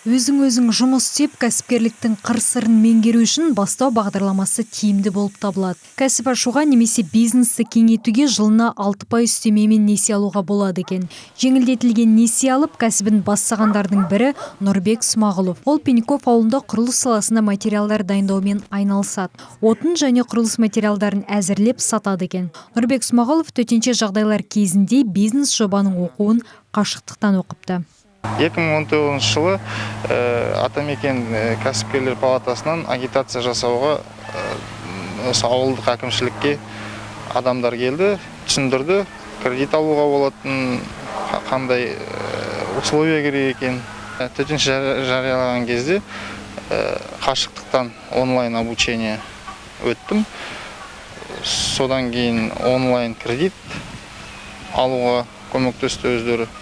Өзің-өзің жұмыс істеп, кәсіпкерліктің қыр-сырын меңгеру үшін «Бастау» бағдарламасы тиімді болып табылады. Кәсіп ашуға немесе бизнесті кеңейтуге жылына 6% үстемемен несие алуға болады екен. Жеңілдетілген несие алып, кәсібін бастағандардың бірі – Нұрбек Смағұлов. Ол Пеньков ауылында құрылыс саласында материалдар дайындаумен айналысады. Отын және құрылыс материалдарын әзірлеп сатады екен. Нұрбек Смағұлов төтенше жағдайлар кезінде бизнес жобаның оқуын қашықтықтан оқыпты. 2019 жылы Атамекен кәсіпкерлер палатасынан агитация жасауға осы ауылдық әкімшілікке адамдар келді, түсіндірді, кредит алуға болатын, қандай условия керек екен. Төтенше жариялаған кезде қашықтықтан онлайн обучение өттім. Содан кейін онлайн кредит алуға көмектесті өздері.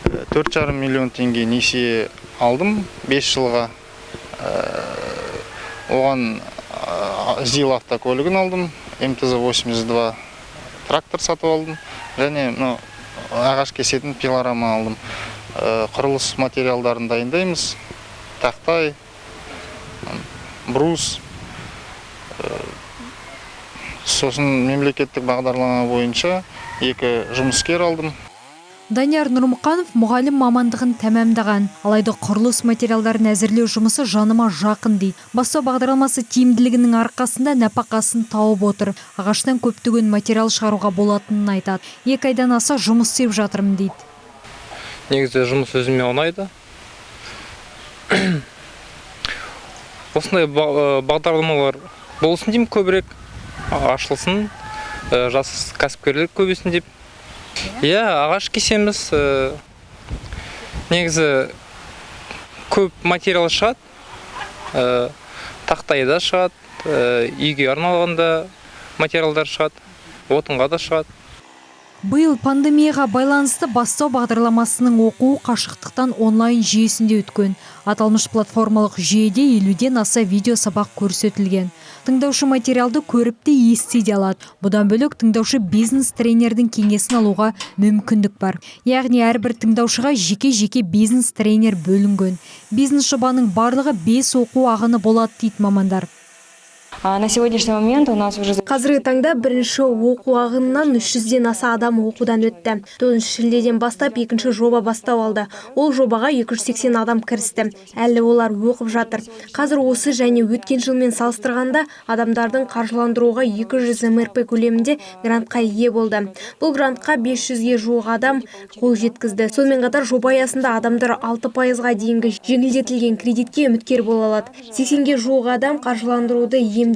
4,5 миллион теңге несие алдым 5 жылға. Оған ЗИЛ автокөлігін алдым, МТЗ 82 трактор сатып алдым және мынау ағаш кесетін пилорама алдым. Құрылыс материалдарын дайындаймыз: тақтай, брус. Сосын мемлекеттік бағдарлама бойынша екі жұмыскер алдым. Данияр Нұрмұқанов мұғалім мамандығын тәмамдаған. Алайда құрылыс материалдарын әзірлеу жұмысы жаныма жақын дейді. «Бастау» бағдарламасы тиімділігінің арқасында нәпақасын тауып отыр. Ағаштан көптеген материал шығаруға болатынын айтады. 2 айдан аса жұмыс істеп жатырмын дейді. Негізі жұмыс өзіме ұнайды. Осындай бағдарламалар болсын деймін, көбірек ашылсын, жас кәсіпкерлер көбейсін деп. Иә, ағаш кесеміз. Негізі көп материал шығады, тақтай да шығады, үйге арналған да материалдар шығады, отынға да шығады. Биыл пандемияға байланысты «Бастау» бағдарламасының оқуы қашықтықтан онлайн жүйесінде өткен. Аталмыш платформалық жүйеде 50-ден аса видео сабақ көрсетілген. Тыңдаушы материалды көріп те, ести де алады. Бұдан бөлек, тыңдаушы бизнес тренердің кеңесін алуға мүмкіндік бар. Яғни әрбір тыңдаушыға жеке-жеке бизнес тренер бөлінген. Бизнес жобаның барлығы 5 оқу ағыны болады дейді мамандар. На сегодняшний момент у нас уже Қазіргі таңда бірінші оқу ағынынан 300-ден аса адам оқудан өтті. 9 шілдеден бастап екінші жоба бастау алды. Ол жобаға 280 адам кірісті. Әлі олар оқып жатыр. Қазір осы және өткен жылмен салыстырғанда адамдардың қаржыландыруға 200 МРП көлемінде грантқа ие болды. Бұл грантқа 500-ге жуық адам қол жеткізді. Сонымен қатар жоба аясында адамдар 6 пайызға дейінгі жеңілдетілген кредитке үміткер бола алады. 80-ге жуық адам қаржыландыруды иемденген.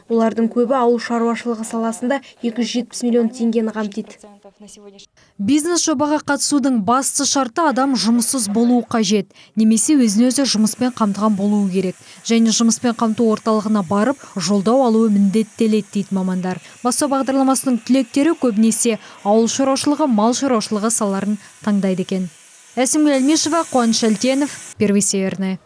Олардың көбі ауыл шаруашылығы саласында, 270 миллион теңгені қамтиды. На сегодняшний Бизнес жобаға қатысудың басты шарты – адам жұмыссыз болуы қажет немесе өзін өзі жұмыспен қамтыған болуы керек және жұмыспен қамту орталығына барып, жолдау алуы міндеттеледі дейді мамандар. «Бастау» бағдарламасының түлектері көбінесе ауыл шаруашылығы, мал шаруашылығы салаларын таңдайды екен. Әсемгүл Әлмешева, Қуаныш Әлтенов, Первый Северный.